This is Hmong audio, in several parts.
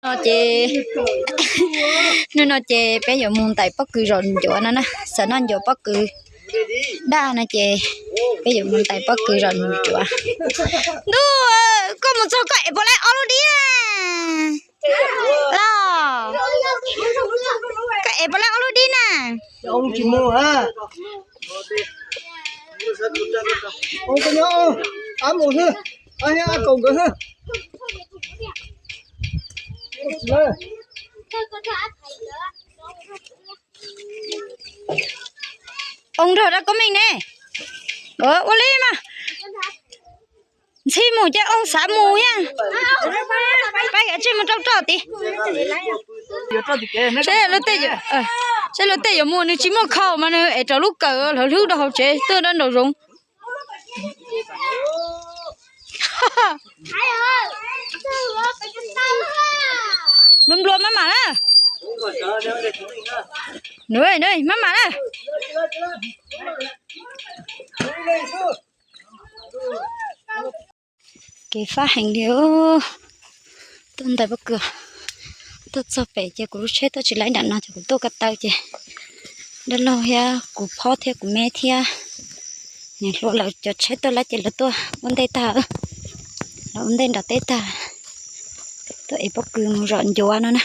No ces, hnub no ces peb yuav mus ntais pob kws zom ncuav no na, xam noj ncuav pob kws daj no ces peb yuav mus ntais pob kws zom ncuav. Ntuj, koj mus txog koj ev puas laib ob lub dib na? Los, koj ev puas laib ob lub dib na? Ua nrog dab kub meej ne. Ua li mas, ntxhi mus ces ua xav mus thiab. Pab kav tsij mus rau roj tid. Saib luag tej, saib luag tej yuav mus nws tsis muaj khau mas nws ev rau lub kawm hlawv hlwb rau hauv tsev tuaj dab nraum zoov. Nplua nplua maj mam na. Maj mam na. Kev fab heev li. Tuaj ntais pob kws, tuaj txog pem ces kuv lub tsheb tuaj tsis laib nram no ces kuv tuaj ko taw ces dab laug thiab kuv phob thiab kuv me thiab niam hluas lawv cov tsheb tuaj laib ces lawv tuaj ua ntej tag, lawv ua ntej nram teb tag, tuaj ev pob kws mus zom ncuav no na.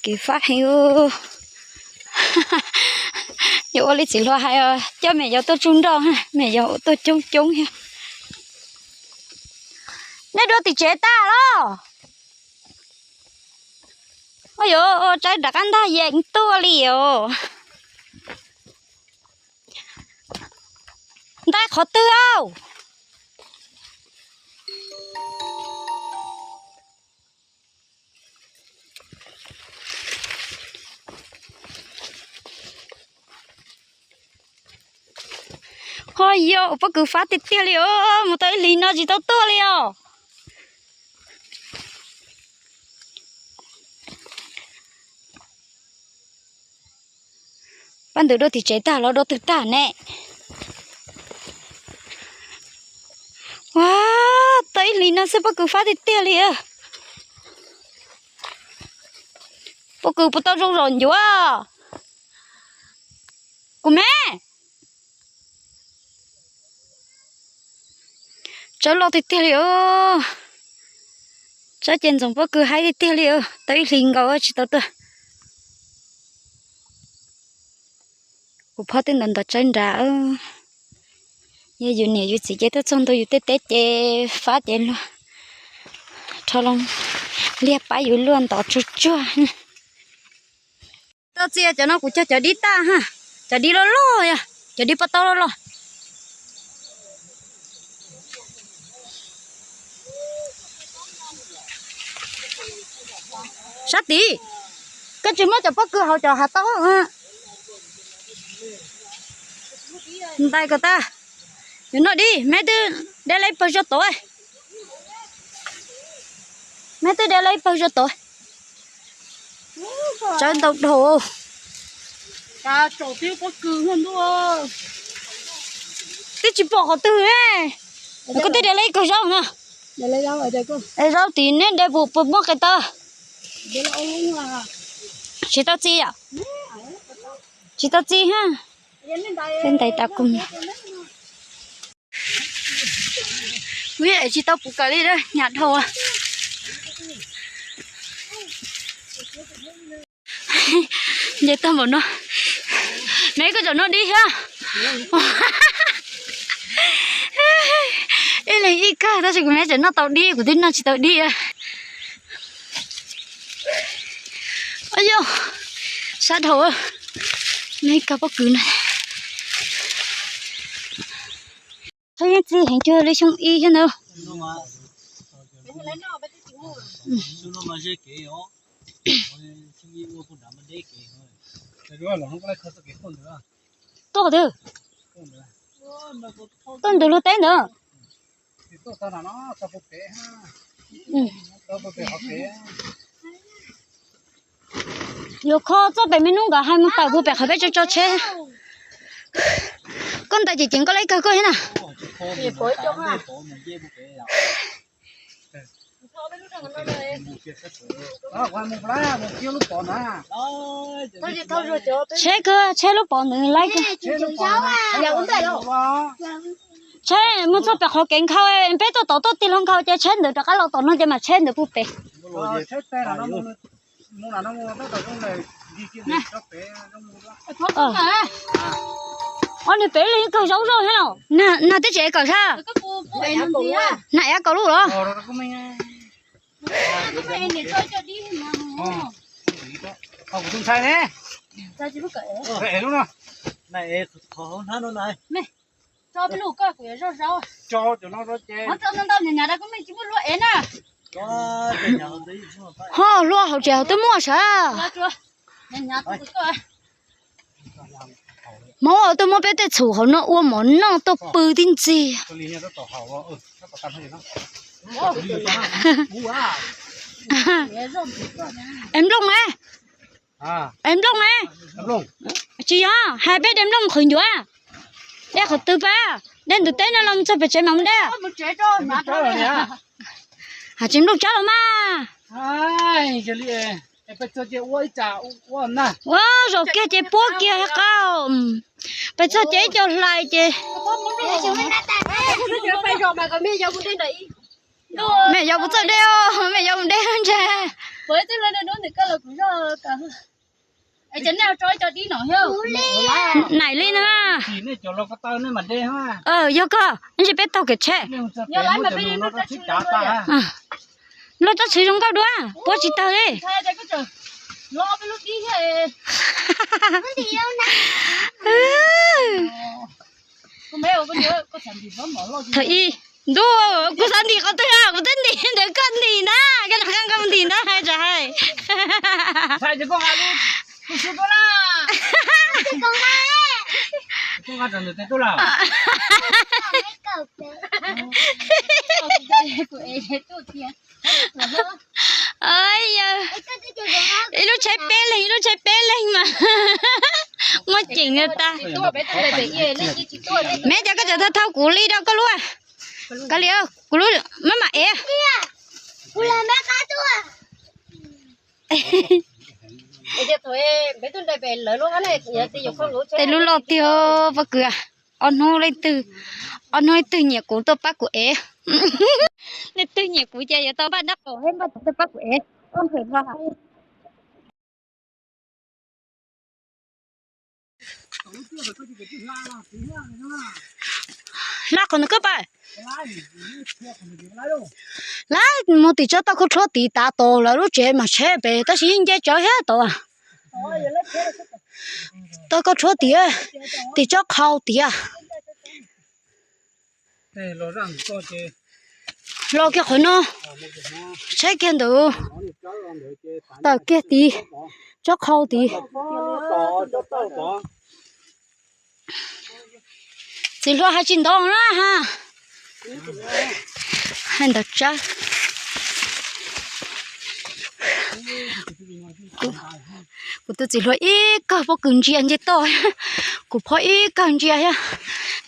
Kev fab heev. Yuav ua li txiv hluas hais, coj me nyuam yaus tuaj tsuj nroj, me nyuam yaus tuaj coob coob thiab. Nej dua tim tsev tag los? Ua yuav tsawb rov qab ntag, yeej tuaj li os. Ntais qhov twg os? Ho yog pob kws fab tiag tiag li os, mus tau ib hlis no tsis tau tuaj li os. Pab ntawd dua tim tsev tag los dua twg tag ne? Ua, tau ib hlis no xwb pob kws fab tiag tiag li. Pob kws puas tau zoo zom ncuav? Kuv me, tsawb loj tiag tiag li os. Tsawb ces ntxoov pob kws haib tiag tiag li os, tau ib hlis nkaus tsis tau tuaj. Kuv phob twb ntawm ntawm tsawb nrad. Yog yus niam yus txiv ces tuaj txog ntua yus tej teb ces fab ces luag rho loo liag pab yus luaj ntov tsuag tsuag. Tau txiv, cov no kuv cog cov dib tag ha, cov dib loj loj yog cov dib pob taub loj loj. Sab tid, koj tsis muab cov pob kws hauv cov hav taub ntais kom tag. Yuav noj dib, me twb de lawv ib pawg zog tod. Me twb de lawv ib pawg zog tod. Tsawb ntau dhau. Twb tsis pom qhov twg. Koj twb de lawv ib kawg zaub na. Es zaub tid neb de puas muaj qe taw? Tsis tau txi yom? Tsis tau txi ha. Ntais tas kuv, kuv yeej tsis tau puv kawm li, nyam dhau. Nce tag npaum no, neb koj tseem noj dib thiab. Ib leeg ib kawg tab sis kuv neb tseem noj tau dib, kuv twb noj tsis tau dib. Yog sab dhau, neb kawg pob kws na. Qhov yeej txi heev cuag li xyoo ib thiab ntag. Tuaj qhov twg? Tuaj ntawm luag teb ntawd. Yuav kho txoj pem me nub nkawd hais mus tawm puag pem qhov peb tso tso tsheb. Koj ntais ces ceev koj lawv ib kawg koj thiab na. Tsheb kawg, tsheb lub pov ntawd laib kawg. Tsheb mus txog pem qhov kev nkhaus, peb tuaj tom tuaj tig hlo nkhaus ces tsheb ntawd rov qab los tom no ces mam tsheb ntawd puag pem. Ob niag pem los yeej kawg zaub zoj thiab los? Nag twb tsis kawm sab. Nag ib kaum lub los? Ho hlua hauv tsev hauv twb muaj sav. Hmoob twb muab peb tej txhuv hauv no ua mov noj tuaj pw tib ntxiag. Es nplooj ne? Es nplooj ne? Tsis yog, hais peb de nplooj qhwv ncuav. De qhov twg pab? De ntug teb no los mus txog pem tsev mam mus de. Has tsis nplooj tsab los mas. Ua zaum kiag ces puab kiag qau. Pes txog ces ib co hlais ces. Mej yau puas txawj de os, mej yau mus de ntsa. Naim li na. Yog koj, ntsis peb taug kev tsheb. Lub tsob txhwv zoo nkauj dua, puab tsis tawg li. Thaum ib, ntuj, kuv xav ntim qhov twg, kuv twb ntim ntawm koj ntim na, koj ntim na, hais tsam hais. Yog ib lub tsheb peb leeg, ib lub tsheb peb leeg mas muaj ceem li tas. Meb, cas koj tseem thauj kuv li rau koj lub? Koj li, kuv lub maj mam ev. Tej lub loj tiag pob kws. Ob hnub leej twg, ob hnub leej twg nyiam kuv tuaj pab kuv ev. Leej twg nyiam kuv ces yuav tau npaj dab qos thiab npaj cov tuaj pab kuv ev. Hla qhov ntawd koj pab. Lawv mus tim tsob tauj khaub rhuab tid tav tos lawv lub tsev mas tsheb pem tab sis yeej nce tsawv thiab tod. Tauj khaub rhuab tid, tim tsob qhau tiav. Los kiag qhov no, saib kiag ntawd, tawm kiag tid, tsob qhau tid. Txiv hluas hais tsis ntov na ha. Hais ntawd tsawb. Kuv tus txiv hluas ib kawg pob kws ntsia nce toj, kuv phob ib kawg ntsia thiab.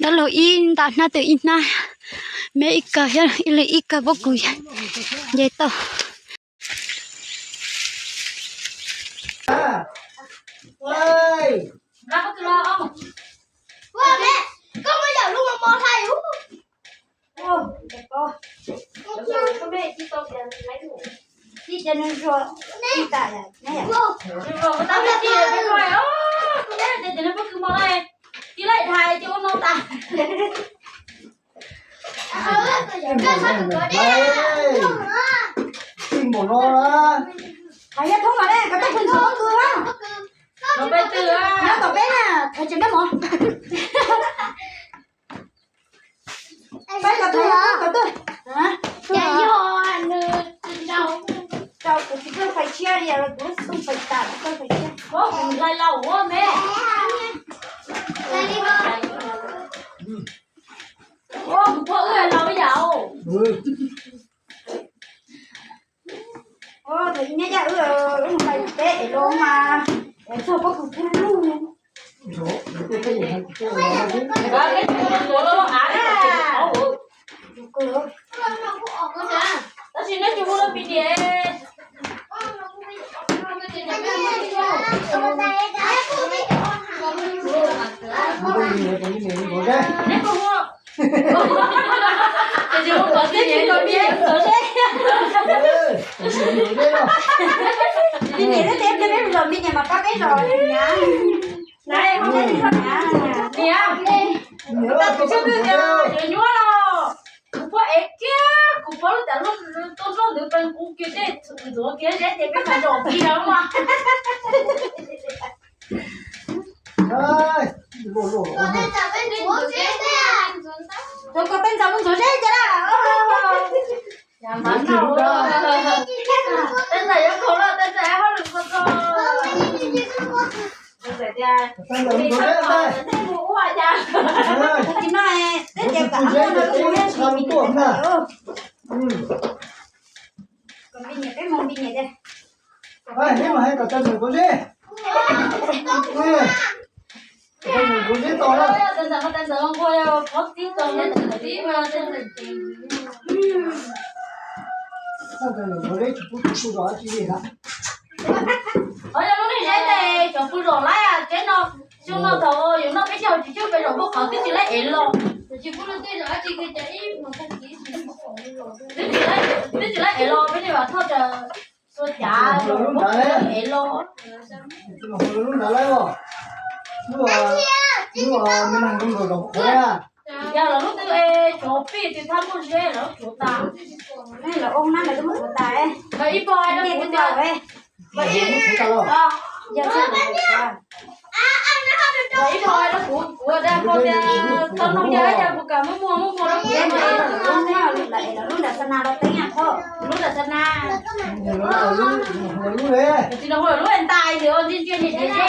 Dab laug ib nta hnab twg ib hnab, me ib kawg thiab ib leeg ib kawg pob kws nce toj. Hais yog thoob mas de, koj tej phooj ywg pob kws na. Nyob tom peb na, thov tsev npaj mov. Peb los thov koj twg? Rau kuv tsis txawj fais tshiab li, kuv lub xub fais tas, tsis txawj fais tshiab. Nyob yam wb, wb mus fais peb es los mas es txog pob kws kub lug. Tsis neb tsis hu rau pis niam. Neb puas hu? Ces tsis hu kom tib niam kom pis niam kom seb. Pis niam twb tias peb los me nyuam mas pab peb zos niam. Niam, kuv tab kuv txhub twg tias yuav nyuaj los kuv pom ev kiag kuv pom lub tas lub tuaj noj ntawd pes kuv kiag tej ntxuav kiag zeb ces peb mas zom kiag mas. Tau kom peb ntxaum mus ntxuav zeb tiag na. Tej ntxawm yuav khaus los tej ntxawm hauj lwm kho kho. Ntxawm tias, ntxawm mus ua cas. Tsis no, tej tias kom mus ua no mus ua si pis niam. Kom pis niam peb mus pis niam tiag. Neb mus hais kom tau nws kuv zeb. Kom tau nws kuv zeb tos na. Tau nws kuv zeb tsis pub tsis pub zos dab tsi li na. Qhov yog lub neej zeb tes cov pw zos laib teb no, xyoo no thaum yuav noj peb caug tsis cwj pes zos muaj qhov twb tsis laib ev los. Twb tsis laib, twb tsis laib ev los peb li vam thoj tas xua cav los muab ev los. Lub nrad laib os. Lub, lub me neeg lub zos zos qhuav na. Yog los lub twg es cov pij twg thaj muaj zeb los lub tshuav tas. Lawv ua nab lawv twb muab tshuav tas. Lawv ib pog hais rau kuv tias, lawv ib pog hais rau kuv, kuv tias pog tias txhob noog yog yog kuv kam muab muag muab muag rau kuv. Lub nram Xab Nas los teeb, lub nram Xab Nas. Tsis los hu lawm lub ntais ntawd ntsia ntsia niam tias zeb.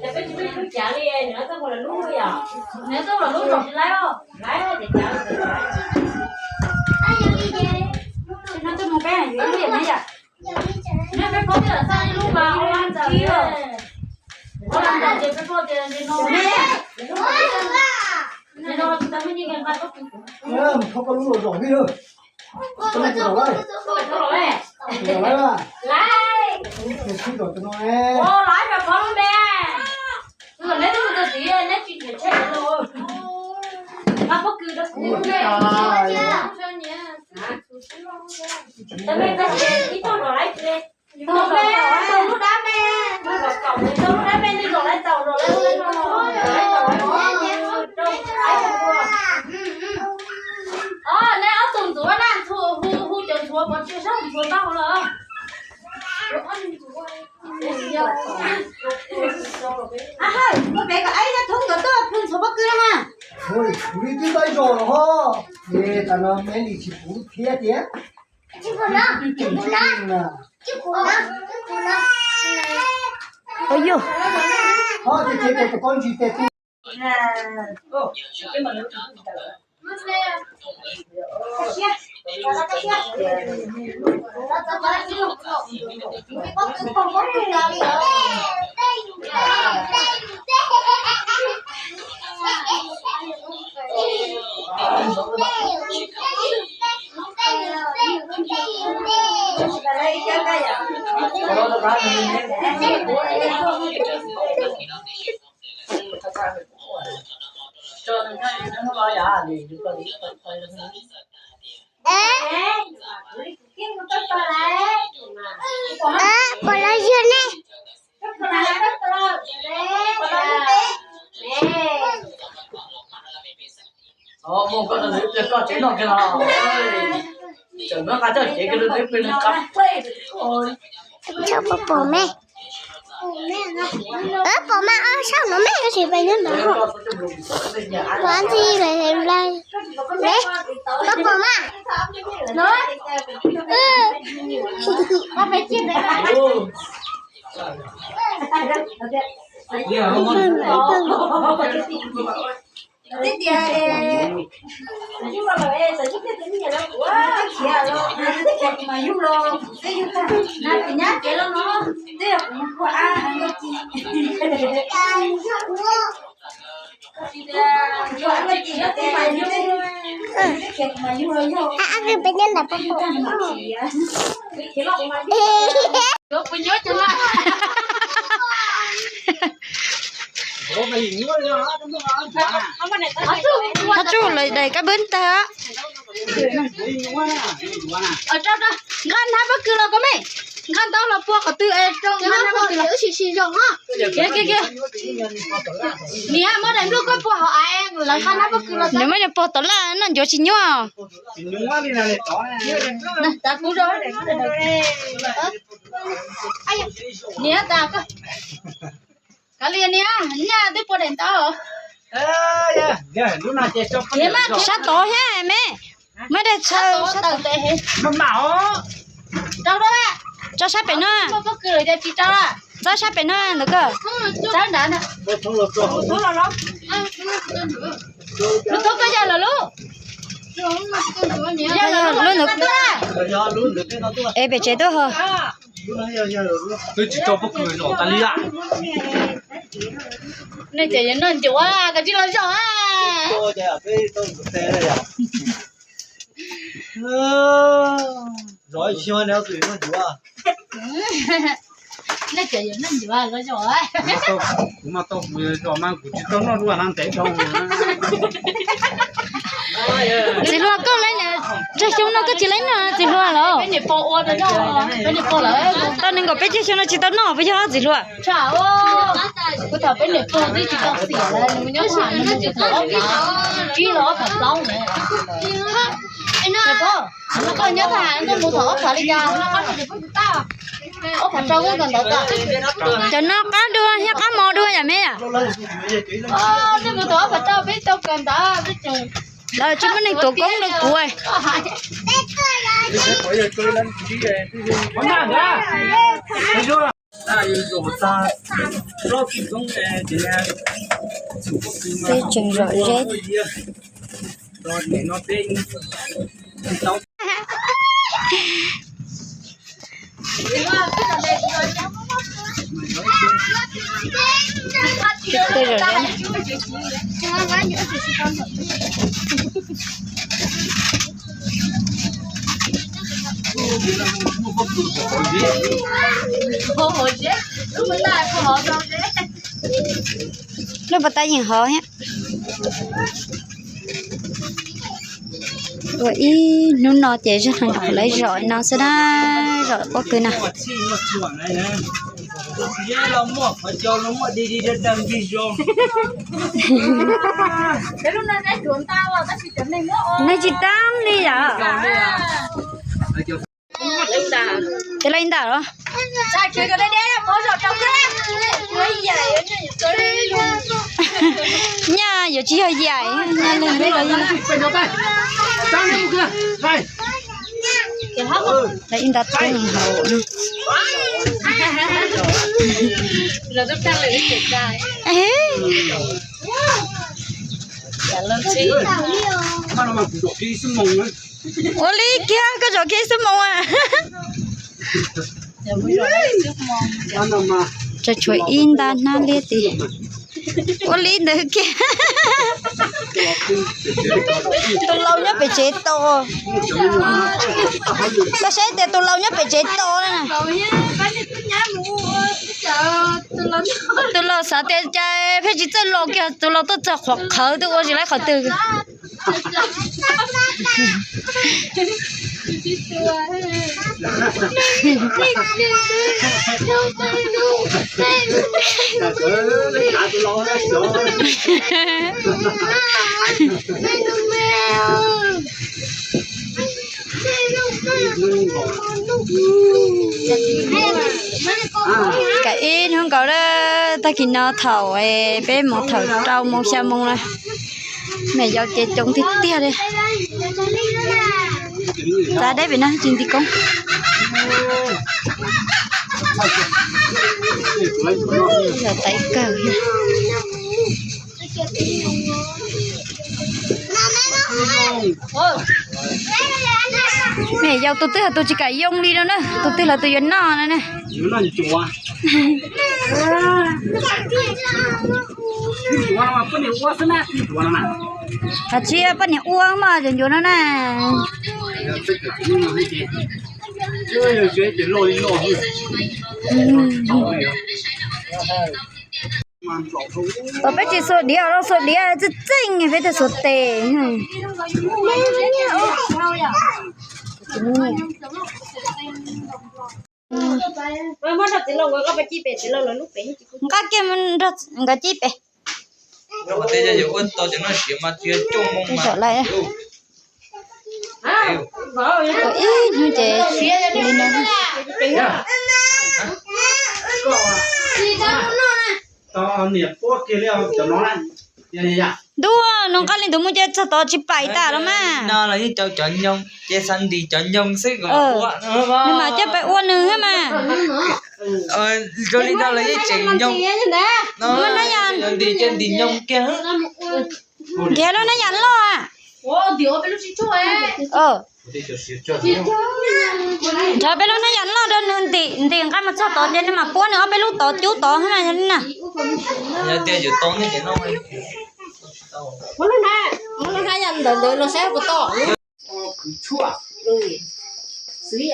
Ces peb tsis peb tsis cav li, nws txawj hu lawm lub yom, nws txawj hu lawm lub zos tsis laib os, laib ces cav li. Neb txawj mus peb yuav ib lub yam na yom. Neb peb phob twb lam txaj ib lub mas ua lab ntawd, ua lab ntawd ces peb phob tias li no. Li no tsis tau muaj nyiaj nqa txob. Thov koj lub los zom li. Koj lub los laib. Los laib. Laib. Ua laib peb phob lub me. Neb twb mus tau tid neb tsis nyiam tshem los. Nqa pob kws rau kuv. Tab me tab sis ib tug los laib tsis li. Tau me, tau lub dab me, tau lub dab me li los laib tau los laib tau. Neb ob tug ntxuav na, hu hu cov ntxhuav pov tseg saib ntxhuav tau los. Ab hawm, muab pem kom aib nyob thoob kom tuaj pw ntxhuav pob kws na. Kuv li twb tab zos los ho, es tas no me li tsis puv thiab tiag. Ho ces ces tes tus koj ntsis tes tu. Pom los yog ne. Mus koj tsev noj kiag los, tseem muab nqa coj tsev kiag rau nws pem nws qab plej. Tsis pom me, pom mas sab no me, tab sis peb nyob no. Pom ntxi lawm lawm. Peb, koj pom mas. Twb tias yug los, twb tias tus me nyuam los kuv, twb tias tus mas yug los, twb yug tag na, tus nyab kev los no, twb yog kuv mus khuam a, nkauj ci. Tsis tias yog nkauj ci los twb mas yug. Qhov tsuj lawm daim kab npwb tag. Nqa hnab pob kws los koj me, nqa ntau los puag qhov twg es rau nqa hnab pob kws los. Kiag kiag kiag. Niam, muab daim nplooj koj puag hauv av, lawv nqa hnab pob kws los. Nws muab nws puag tom laj no ncuav tsis nyuaj. Niam, tas koj li niam, nyaj twb puag daim ntawd. Sab tod thiab me, muab daim txhawj sab tod. Tso sab pem no. Txawb sab pem no ntawd koj. Lub tub koj yog lawm lub. Lub ntawd. Es pem tsev tuaj ho. Twb tsis tso pob kws zom tas li a. Nej cov yuav noj ncuav koj tsis los zom a. Zom ib xyoo nws tus yuav noj ncuav. Nej cov yuav noj ncuav los zom. Kuv mas tau kuv zom mas kuv tsis tau noj dua na ntev dhau. Txiv hluas koj lawm, tsawg xyoo no koj tsis lawm noj txiv hluas los? Tau nees nkaum peb caug xyoo no tsis tau noj puas yog txiv hluas? Kuv tham peb niam pog twb tsis tau xiam lawm, nws nyob tham nws mus thaum ob phav tsib los ob phav plaub lawm. Koj nyob tham nws mus thaum ob phav li cas? Ob phav rau kawm ntawv tas. Cov no qab dua thiab qab mos dua yom me yom? Nws mus thaum ob phav rau peb tau kawm ntawv. Lawv tsis muaj neeg tuav koob rau kuv. Peb tseem zom zeb. Peb zom zeb. Lub pas tas yeej hov thiab. Ua ib hnub no ces zaj no nyuam qhuav lawv zom no xwb na, zom pob kws na. Nws tsis tau li yom. Ces lawv ntawm los. Nyaj yuav tsis yog yaim, nyaj leeg lub los yog. Lawv ib nta tub hauv. Ua li kiag koj zom kiag xwb moos a. Tseem tshuav ib nta hnab liab tid. Ua li ntawd kiag. Tus laus nyob pem tsev tos. Koj saib tias tus laus nyob pem tsev tos na. Tus laus xav tias cas pheej tsis txawj los kiag, tus laus tuaj txog qhuav qhawv twb ua tsis laib qhov twg. Kav ib hnub nkaus lawm, tag kis no thaum peb mus thaum rau moos xya moos lawm. Me yau ces coob tiag tiag li. Txav deb pem no tsis nti koob. Yog tais kawg. Me yau tus twg los tus tsis kam yoo li no na, tus twg los tus yuav noj no na. Hais tsis poj niam ua mas cov ncuav no na. Peb tsis xuas diav los, xuas diav txeej txeej peb tsis xuas tes. Nqa kiag nkawd cib pem. Ib hnub ces li no. Ntuj, nws nqa li ntawd mus ces txog tod tsis pais tas los mas. Nws mas coj pais ua nws thiab mas. Zoo li no los yeej tseem nyoog. Nyoog kiag. Nrhiav lub nab yas loj. Nrhiav peb lub nab yas loj rau nws ntim, ntim nqa mus txog tod ces nws mam puab nws ob peb lub tod cub tod thiab na.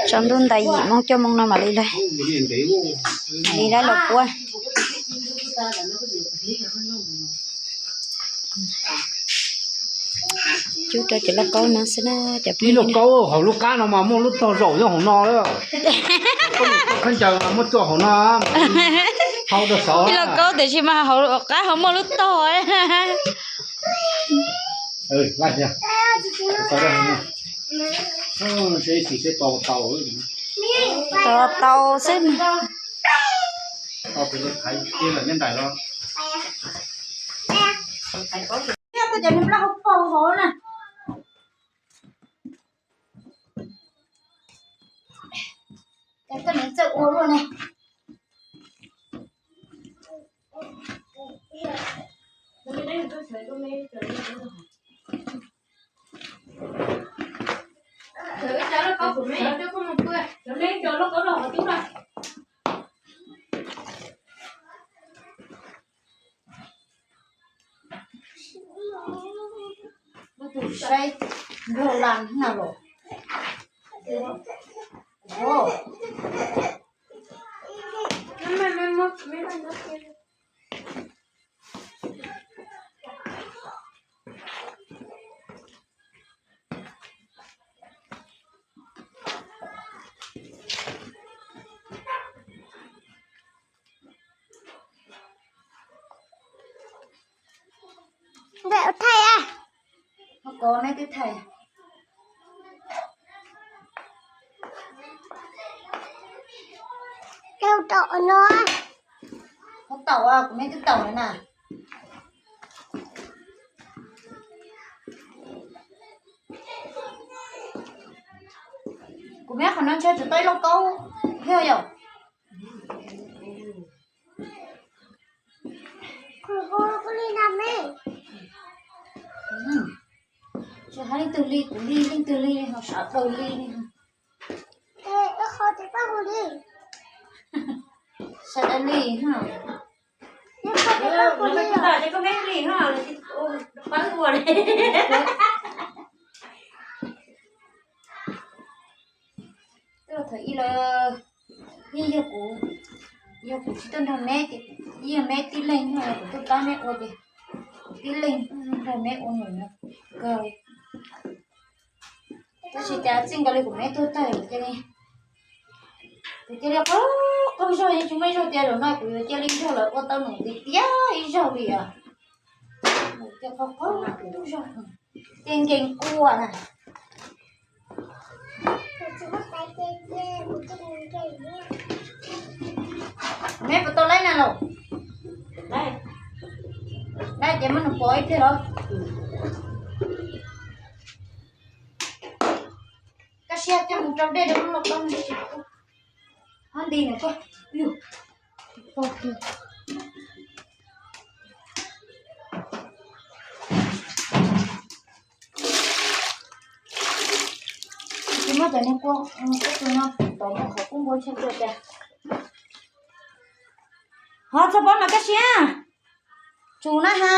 Tsaus ntuj ntais yim moo cuaj moo no mam li, mam li lawv los puab. Cub rau cov lauj kaub no xwb na. Ib lauj kaub hauv lub qab no mas muaj lub tog zaum nyob hauv no. Khaub ncaws mas muaj tsuag hauv no. Ib lauj kaub tiam sis mas hauv qab ho muaj lub tog. Tos tau xwb. Lub tus saib nrog las na los. Ntawm ua thaij a. Ho kov neb twb thaij. Tau taum no. Ho taum a, kuv neb twb taum lawm na. Kuv neb qhov no ntshe tsis tau ib lauj kaub thiab yom. Tsis hais leej twg li, kuv li leej twg li, ho sawv daws li. Sawv daws li ha. Thaum ib los yeej yog kuv, yog kuv tsis tuaj nrog neb ces yeej yog neb tib leeg, yog kuv tuaj pab neb ua ces kuv tib leeg nrog neb ua num no kawg li. Tab sis cas txij nkaus li kuv neb tuag tag cia li, kuv cia li qaug qaug zog, yeej tsis muaj ib zaug tias zaum no kuv yuav cia li nrog lawv ua tau num tiag tiag ib zaug li as. Cia qaug qaug zog, cia nkees ua na. Neb puas tau laib na los? Laib ces muab nws pov ib pliag los. Kaj siab coj mus rau dej rau lub lauj kaub no. Ho nti nws tuaj. Yus, pog kiag. Tsis muab cov niag kua, kua tus no tov mus qhov kub npua ntshe tuaj cas. Ho txog pob no kaj siab. Tsum na ha.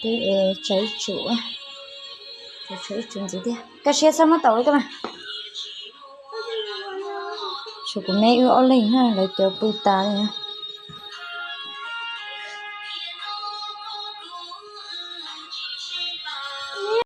Peb tso ib tsum, tso ib tsum ntxiv thiab. Kaj siab xab muab tau ib tug mas. Tshuav kuv me wb ob leeg na, lawv cov pw tas li.